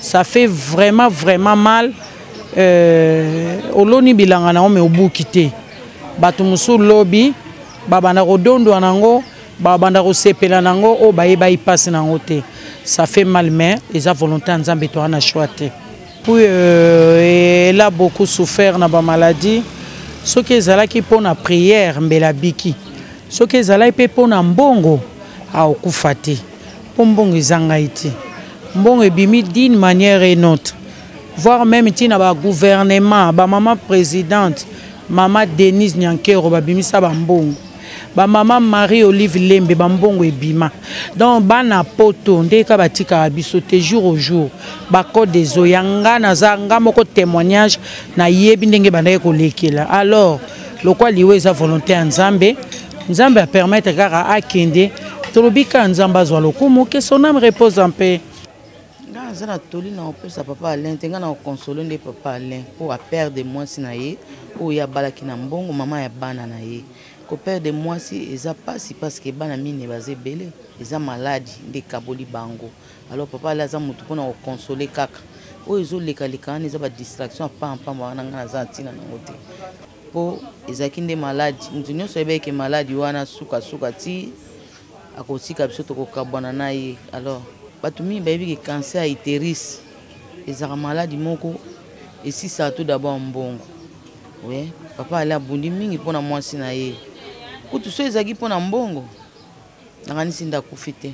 Ça fait vraiment vraiment mal. Oloni bilanga na yo me obuki te. Bato mosusu lobi babanda kodondwa nango, babanda kosepela nango, oyo bayeba ipasi nango te. Ça fait mal, mais eza volonté ya Nzambe, toza na choix te. Puis elle a beaucoup souffert na ba maladie. Soki ezalaki mpo na prière mbela biki, soki ezalaki mpe mpo na mbongo akokufa te, mpo mbongo eza ngai te. Mbongo ebimi d'une manière et une autre, voire même ntina ba gouvernement, ba mama présidente, mama Denise Nyankero babimisa ba mbongo, ba mama Marie Olive Lembe ba mbongo ebima. Donc bana poto ndeka batikaka biso te jour au jour, ba code ezoya. Nga naza nga moko témoignage, nayebi ndenge bandaki kolekela. Alors lokwa liwa eza volonté ya Nzambe, Nzambe a permettre kaka akende, tolobi kaka Nzambe azwa lokumu, que son âme repose en paix. Nga naza na toli na kopesa papa Alain te, nga na kokonsole nde papa Alain mpo aperdre mwasi na ye oyo abalaki na mbongo, mama ya bana na ye. Koperdre mwasi eza pasi parce que bana mine baza ebele, eza maladi nde ekaboli bango. Alors papa Alain aza motu mpona kokonsole kaka oyo ezolekaleka wana, eza badistraction ya pampamba wana, nga naza na ntina nango te, mpo ezalaki nde maladi. Motu nyonso ayebaki maladi wana sukasuka ti akotika biso, tokokabwana na ye. Alors bato mingi bayebi ke cancer ya utérus ezalaka maladi moko esisaka tout d'abord mbongo. Oui, papa Ale abundi mingi mpona mwasi na ye. Kutu so ezalaki mpona mbongo, nakanisi nde akufi te.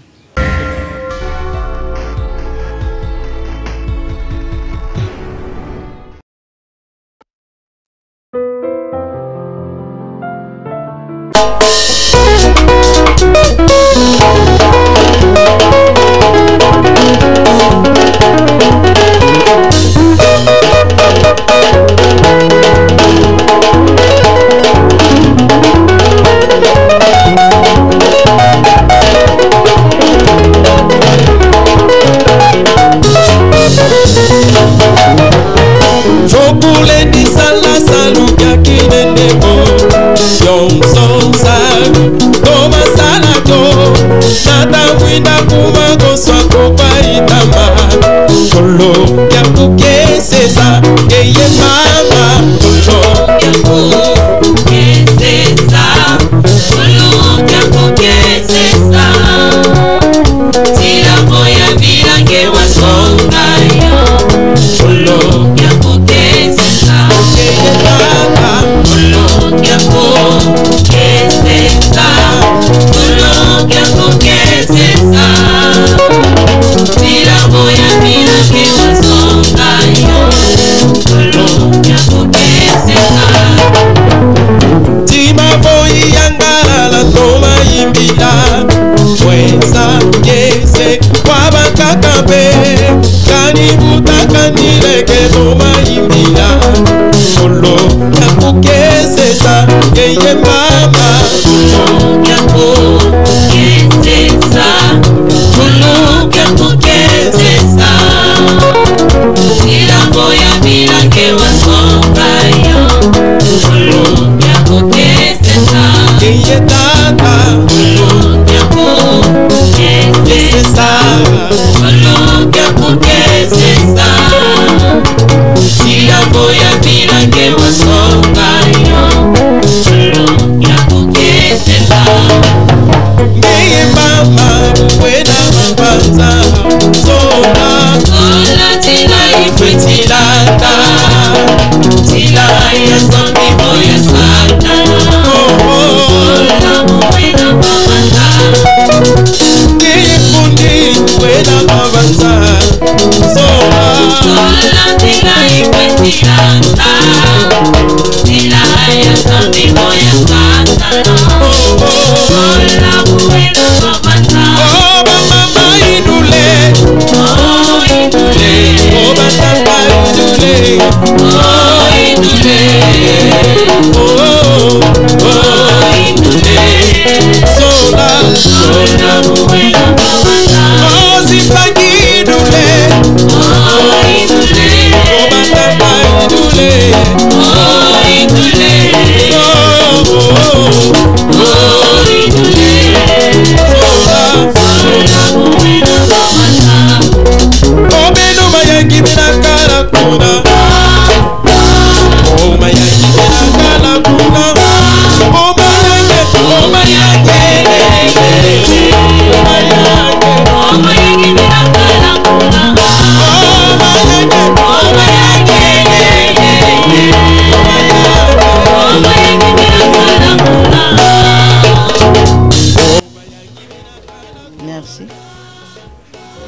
Merci.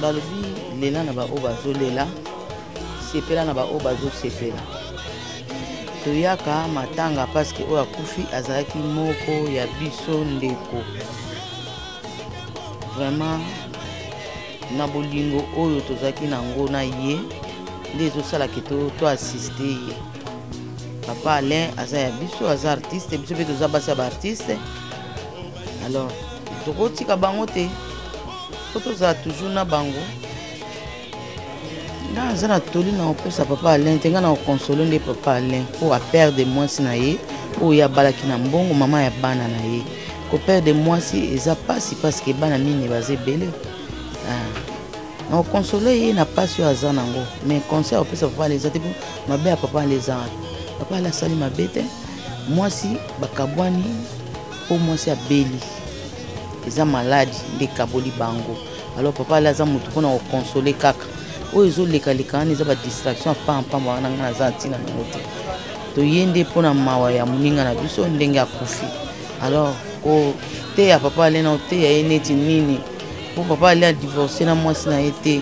Balobi lela na baoyo bazolela, sepela na baoyo bazosepela. Toyaka matanga parce que oyo akufi azalaki moko ya biso ndeko. Vraiment na bolingo oyo tozalaki nango na ye nde ezosala ke to assiste ye. Papa Alain aza ya biso, aza artiste, biso mpe toza basi ya baartiste. Alors tokotika bango te, po tozala toujours na bango. Nga aza na toli na kopesa papa Alain te, nga na kokonsole nde papa Alain mpo aperde mwasi na ye oyo ye abalaki na mbongo, mama ya bana na ye. Koperde mwasi eza pasi parce que bana mine baza ebele. Na kokonsole ye na pasi oyo aza nango, mais conseil ya kopesa papa Alain eza te, mpo mabe ya papa Alain eza wapi? Papa Alain asali mabe te, mwasi bakabwani mpo mwasi abeli, eza maladi nde ekaboli bango. Alors papa Alain aza motu mpona kokonsole kaka oyo ezolekaleka wana, eza badistraction ya pampamba wana, ngai naza na ntina nango te. Toye nde mpona mawa ya moninga na biso ndenge akufi. Alors koteya papa Alain na oteya ye neti nini, mpo papa Alain adivorce na mwasi na ye te,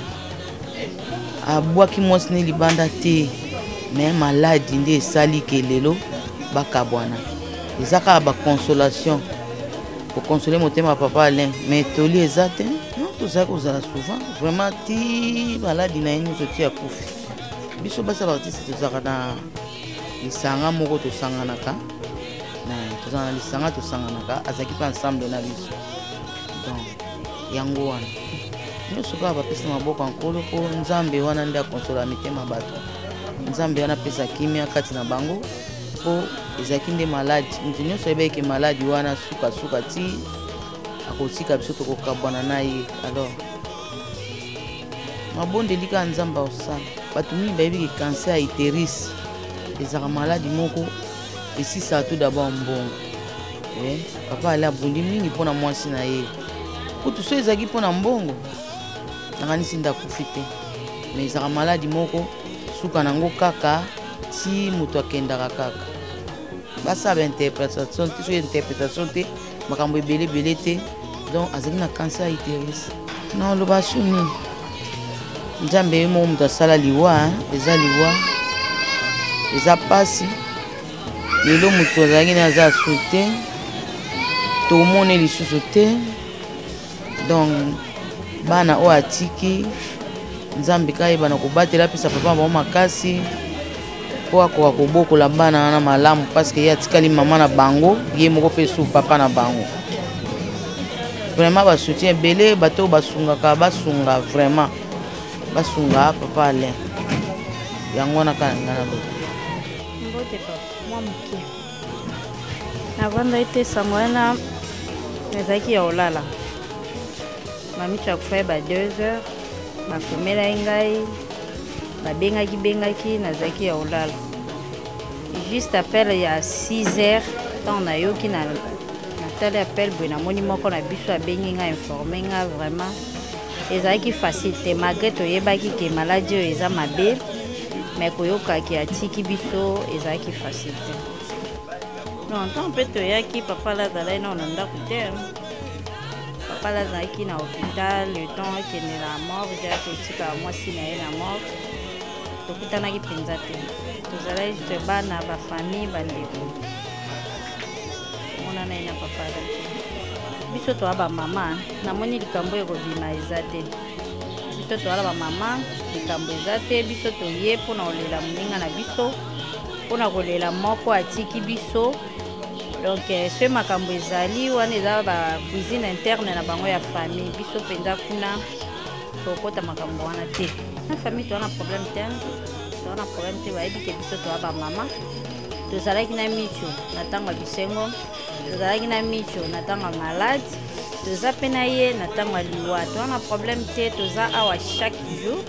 abwaki mwasi ne libanda te, mais maladi nde esali ke lelo bakabwana. Eza kaka baconsolation, kokonsole motema ya papa Alain, mais toli eza te. Non, tozalaki kozala souvent vraiment ti maladi na ye nyonso ti akufi. Biso basi ya baartiste tozalaka na lisanga moko, tosanganaka tozalaka na lisanga, tosanganaka, azalaki mpe ensemble na biso. Donc yango wana nyonso kaka bapesa maboko ya Nkolo, mpo Nzambe wana nde akonsola mitema bato, Nzambe wana apesa kimia kati na bango, mpo ezalaki nde maladi. Moto nyonso ayebaki ke maladi wana sukasuka ti akotika biso, tokokabwana na ye. Alors mabondeli kaka Nzambe akosala. Bato mingi bayebi ke cancer ya utérus ezalaka maladi moko esisaka tout d'abord mbongo. Papa Ale abundi mingi mpona mwasi na ye, kutu so ezalaki mpona mbongo nakanisi nde akufi te, mais ezalaka maladi moko suka nango kaka ti moto akendaka kaka. Basala bainterprétation te, soki interprétation te makambo ebele ebele te. Donc azalaki na cancer ya utérus. Na oloba su nini, Nzambe ye moko moto asala liwa, eza liwa, eza pasi. Lelo moto azalaki na aza asu te, tomoni lisusu te. Donc bana oyo atiki, Nzambe kayeba na kobatela, apesa papa bango makasi mpo akoka kobokola bana wana malamu, parce que ye atikali mama na bango, ye moko mpe su papa na bango. Vraiment basoutien ebele, bato oyo basungaka basunga, vraiment basunga papa Alain. Yango wana kaka ngai naloba. Mbote papa, mwa moke navandaki te, sango wana ezalaki ya kolala. Mamicho akufaki ba 2 heures, bakomelaki ngai, babengaki bengaki, nazalaki ya kolala. Juste appel ya 6 heures, ntango nayoki na natali appel boye, namoni moko na biso abengi ngai, informe ngai. Vraiment ezalaki facile te, malgré toyebaki ke maladi oyo eza mabe, mais koyokaki atiki biso ezalaki facile te. Non, ntango mpe toyaki, papa la azalaki nao na ndako te, papa la azalaki na hôpital. Le temps akende na morgue, akotika mwasi na ye na morgue, tokutanaki mpenza te. Tozalaki juste bana, bafamille, bandeko, monana ye na papa la te. Biso toya bamama, namoni likambo ekobima eza te. Biso toyala bamama, likambo eza te. Biso toye mpona kolela moninga na biso, mpona kolela moko atiki biso. Donc soki makambo ezali wana, eza bacuisine interne na bango ya famille. Biso mpenza kuna tokota makambo wana te. Na famille toza na problème te, toza na problème te. Bayebi ke biso toya bamama, tozalaki na Micho na ntango ya bisengo, tozalaki na Micho na ntango ya malade, toza mpe na ye na ntango ya liwa. Toza na problème te, toza awa chaque jour.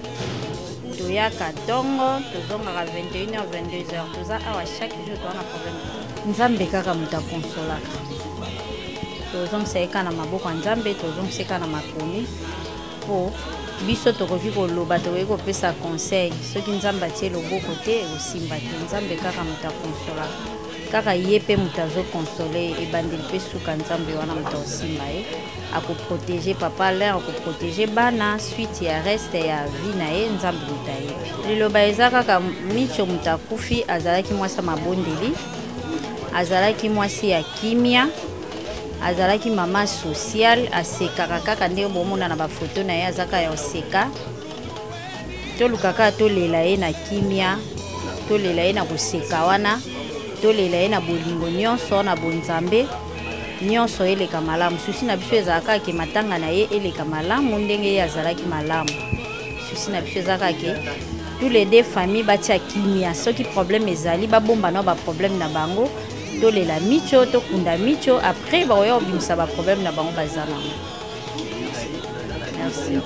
Toyaka ntongo, tozongaka 21h, 22h. Toza awa chaque jour, toza na problème. Nzambe kaka moto akonsolaka. Tozongisa ye kaka na maboko ya Nzambe, tozongisa ye kaka na makomi. Mpo biso tokoki koloba, tokoki kopesa conseil. Soki Nzambe atie loboko te, ekosimba te. Nzambe kaka moto akonsolaka. Kaka ye mpe moto azokonsole, ebandeli mpe suka Nzambe wana moto akosimba ye. Akoprotege papa Alain, akoprotege bana, suite ya reste ya vie na ye Nzambe moto ayebi. Liloba eza kaka Micho moto akufi, azalaki mwasi ya mabondeli, azalaki mwasi ya kimia, azalaki mama sociale, asekaka kaka ndenge bomona na bafoto na ye, azaka ya koseka. Toluka kaka tolela ye na kimia, tolela ye na koseka wana, tolela ye na bolingo nyonso, na bonzambe nyonso, eleka malamu. Susi na biso ezalaka kaka ke matanga na ye eleka malamu ndenge ye azalaki malamu. Susi na biso ezalaka ke tous les deux familles batia kimia, soki problème ezali babomba na ba problème na bango, tolela Micho, tokunda Micho, après bakoya kobimisa ba problème na bango baza nango. Merci.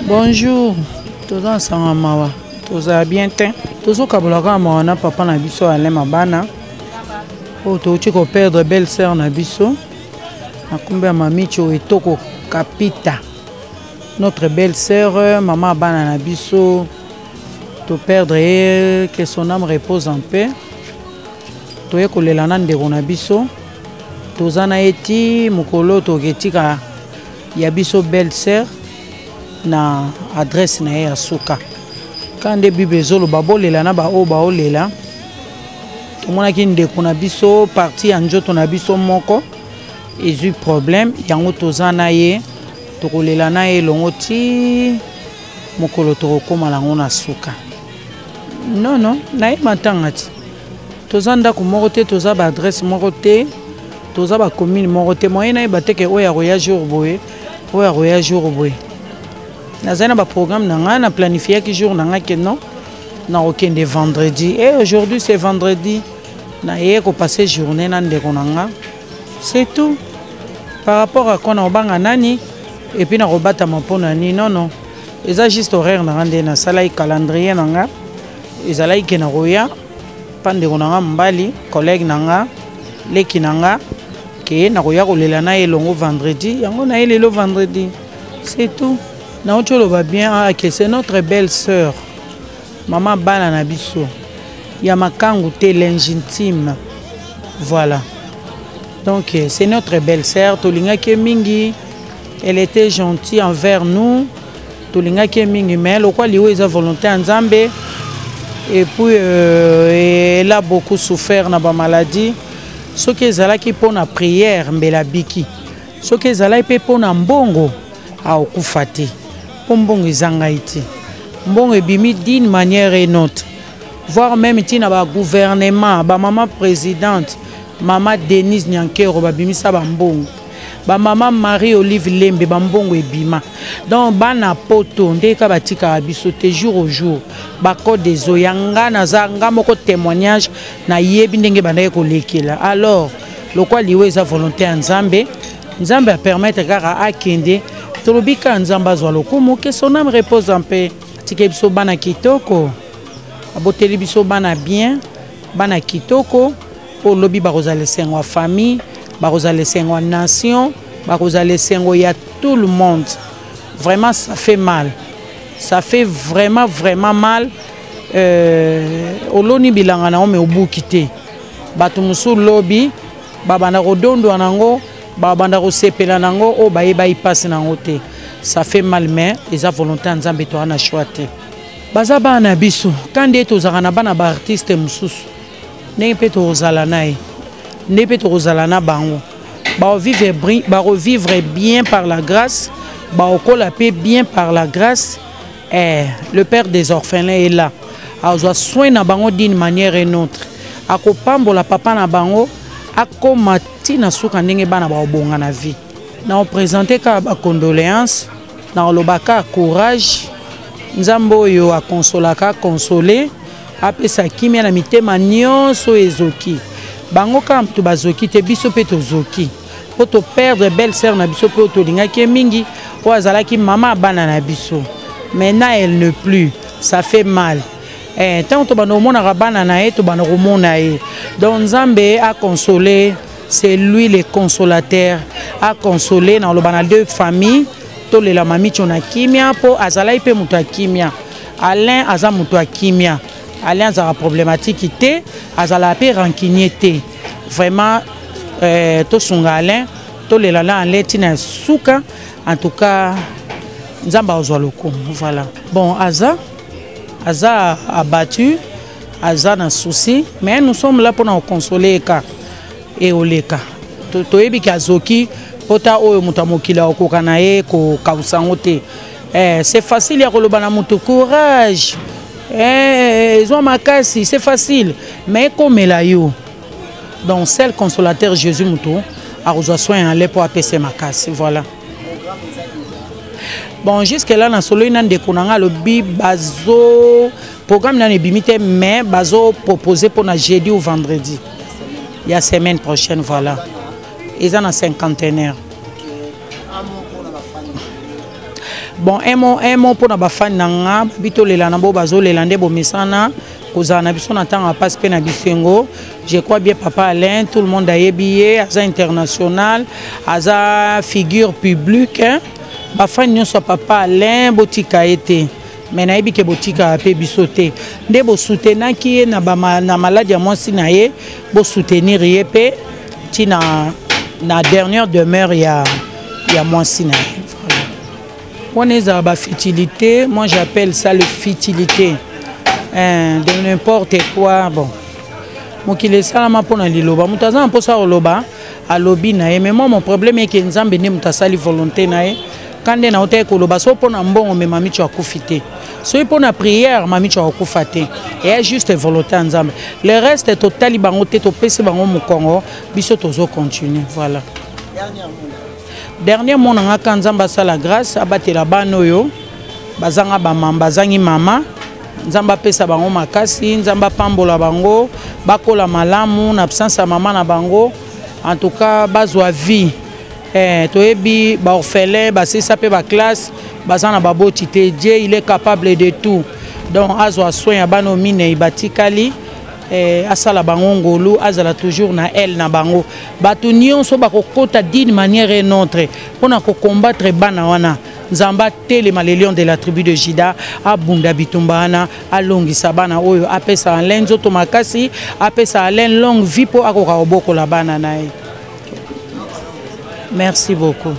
Bonjour, toza nsanga mawa, tozala bien te, tozokabola kaka mawa na papa na biso Alain Mabana oyo touti koperdre belle sœur na biso na nkombo ya Mamicho Etoko Kapita, notre belle sœur, mama bana na biso, toperdre ye, que son âme repose en paix. Toye kolela na ndeko na biso, toza na ye ti mokolo toketika ya biso belle sœur na adresse na ye ya suka. Kaka nde Bible ezoloba bolela na baoyo baolela. Tomonaki ndeko na biso parti ya nzoto na biso moko ezwi problème, yango toza na ye, tokolela na ye elongo ti mokolo tokokóma nango na suka. Non, non, nayeba ntanga ti toza ndako moko te, toza ba adresse moko te, toza ba commune moko te, moyen nayeba te ke oyo akoya jour boye, oyo akoya jour boye. Nazali na baprogramme na ngai, na planifiaki jour na ngai ke non, nakokende vendredi, et aujourd'hui c'est vendredi, naye kopasser journée na ndeko na nga, c'est tout. Par rapport à quoi nakobanga nani et puis nakobatama mpo na nini? Non, non, eza juste horaire na nga nde nasalaki calendrier na nga, ezalaki ke nakoya mpa ndeko na nga mobali, collègue na nga, leki na nga, ke nakoya kolela na ye elongo vendredi, yango na ye lelo vendredi, c'est tout. Nauti oloba bien ah, ke c'est notre belle sœur, mama bana na biso ya makangu te, l'ingintime, voilà. Donc c'est notre belle sœur, tolingaki ye mingi, elle était gentille envers nous, tolingaki ye mingi, mais lokwa liwa eza volonté ya Nzambe. Et puis elle a beaucoup souffert na bamaladie. Soki ezalaki mpona prière mbela biki, soki ezalaki mpe mpona mbongo akokufa te, mpo mbongo eza ngai te, mbongo ebimi d'une manière et autre. Voire même ntina bagouvernement, bamama présidente, mama Denise Nyankero, babimisa bambongo, bamama Marie Olive Lembe, bambongo ebima. Donc bana poto nde ka batikaka biso te, jour au jour bacode ezoya. Nga naza nga moko témoignage, nayebi ndenge bandaki kolekela. Alors lokwa liwa eza volonté ya Nzambe, Nzambe apermettre kaka akende, tolobi kaka Nzambe azwa lokumu, que son âme repose en paix. Atiki biso bana kitoko, aboteli biso bana bien, bana kitoko mpo lobi bakozala esengo ya famille, bakozala esengo ya nation, bakozala esengo ya tout le monde. Vraiment, ça fait mal, ça fait vraiment vraiment mal. Oloni bilanga na yo me obuki te, bato mosusu lobi babanda kodondwa nango, babanda kosepela nango, oyo bayeba mpasi nango te. Ça fait mal, mais eza volonté ya Nzambe, toza na choix te. Baza bana na biso ka nde tozalaka na bana baartiste mosusu, ndenge mpe tokozala na ye, nde mpe tokozala na bango, bakovivre bien par la grâce, bakokola mpe bien par la grâce. Le père des orphelins est là, azwa soin na bango d'une manière et une autre, akopambola papa na bango, akoma ntina suka ndenge bana bakobonga na vie. Na oprésente kaka bacondoléance, na koloba kaka courage. Nzambe oyo akonsolaka, akonsole, apesa kimia na mitema nyonso oyo ezoki. Bango kaka moto bazoki te, biso mpe tozoki mpo toperdre belle sœur na biso mpe oyo tolingaki ye mingi, oyo azalaki mama ya bana na biso. Maintenant elle ne plus, ça fait mal. Ntango tobanda komonaka bana na ye, tobanda komona ye. Donc Nzambe aconsole, c'est lui le consolateur, aconsole. Na koloba na deux familles, tolela Mamicho na kimia mpo azalaki mpe moto ya kimia. Alain aza moto ya kimia, Alain azalaka problématique te, azalaka mpe rancunier te. Vraiment, tosunga Alain, tolela na Alain ntina suka. En tout cas, Nzambe azwa lokumu. Voilà. Bon, aza abattu, aza na souci, mais nous sommes là mpona koconsoler eka eoleka. Toyebi ke azoki pota oyo moto ya mokili akokoka na ye kokausa yango te. C'est facile ya koloba na moto courage, ezwa makasi, c'est facile, mais ekomela yo. Donc seul consolateur Jésus, moto akozwa soin ya le mpo apesa makasi. Voilà. Bon, jusque là nasololi na ndeko na nga, alobi bazo programme nano ebimi te, mais bazopropose mpona jeudi ou vendredi ya semaine prochaine. Voilà, eza na cinquantenaire. Bon, un mot mpona bafani na nga, babi tolela na bo bazolela nde bomesana kozala na biso na ntango ya mpasi mpe na bisengo. Je crois bien, papa Alain, tout le monde ayebi ye, aza international, aza figure publique, hein? Bafani nyonso ya papa Alain, botika ye te, me nayebi ke botikaka mpe biso te. Nde bosoutenaki ye na maladi ya mwasi na ye, bosoutenir ye mpe ntina na dernière demeure ya mwasi na ye. Wana ezala bafutilité, moi j'appelle ça le futilité, hein, de n'importe quoi. Bon, mokili esalama mpona liloba. Moto aza na mposa koloba, alobi na ye. Mais moi, mon problème eke Nzambe nde moto asali volonté na ye. Ka nde naotaki koloba, so mpo na mbongo, me Mamicho akufi te. Soki mpo na prière, Mamicho akokufa te. Eya juste volonté ya Nzambe. Le reste totali bango te, topesi bango mokongo, biso tozocontinue. Voilà. Dernier mot na nga ka Nzambe asala grâce, abatela bana oyo bazanga bamama, bazangi mama. Nzambe apesa bango makasi, Nzambe apambola bango, bakola malamu na absence ya mama na bango. En tout cas, bazwa vie. Toyebi baorphelin basilisa mpe baclasse, baza na baboti te. Dieu, il est capable de tout. Donc azwa soin ya bana minei batikali, asala bango ngolu, azala toujours na aile na bango. Bato nyonso bakokota d'une manière et autre mpona kocombattre bana wana, Nzambe atelema, le lion de la tribu de Juda, abunda bitumba wana, alongisa bana oyo, apesa Alain nzoto makasi, apesa Alain longue vie mpo akoka kobokola bana na ye. Merci beaucoup.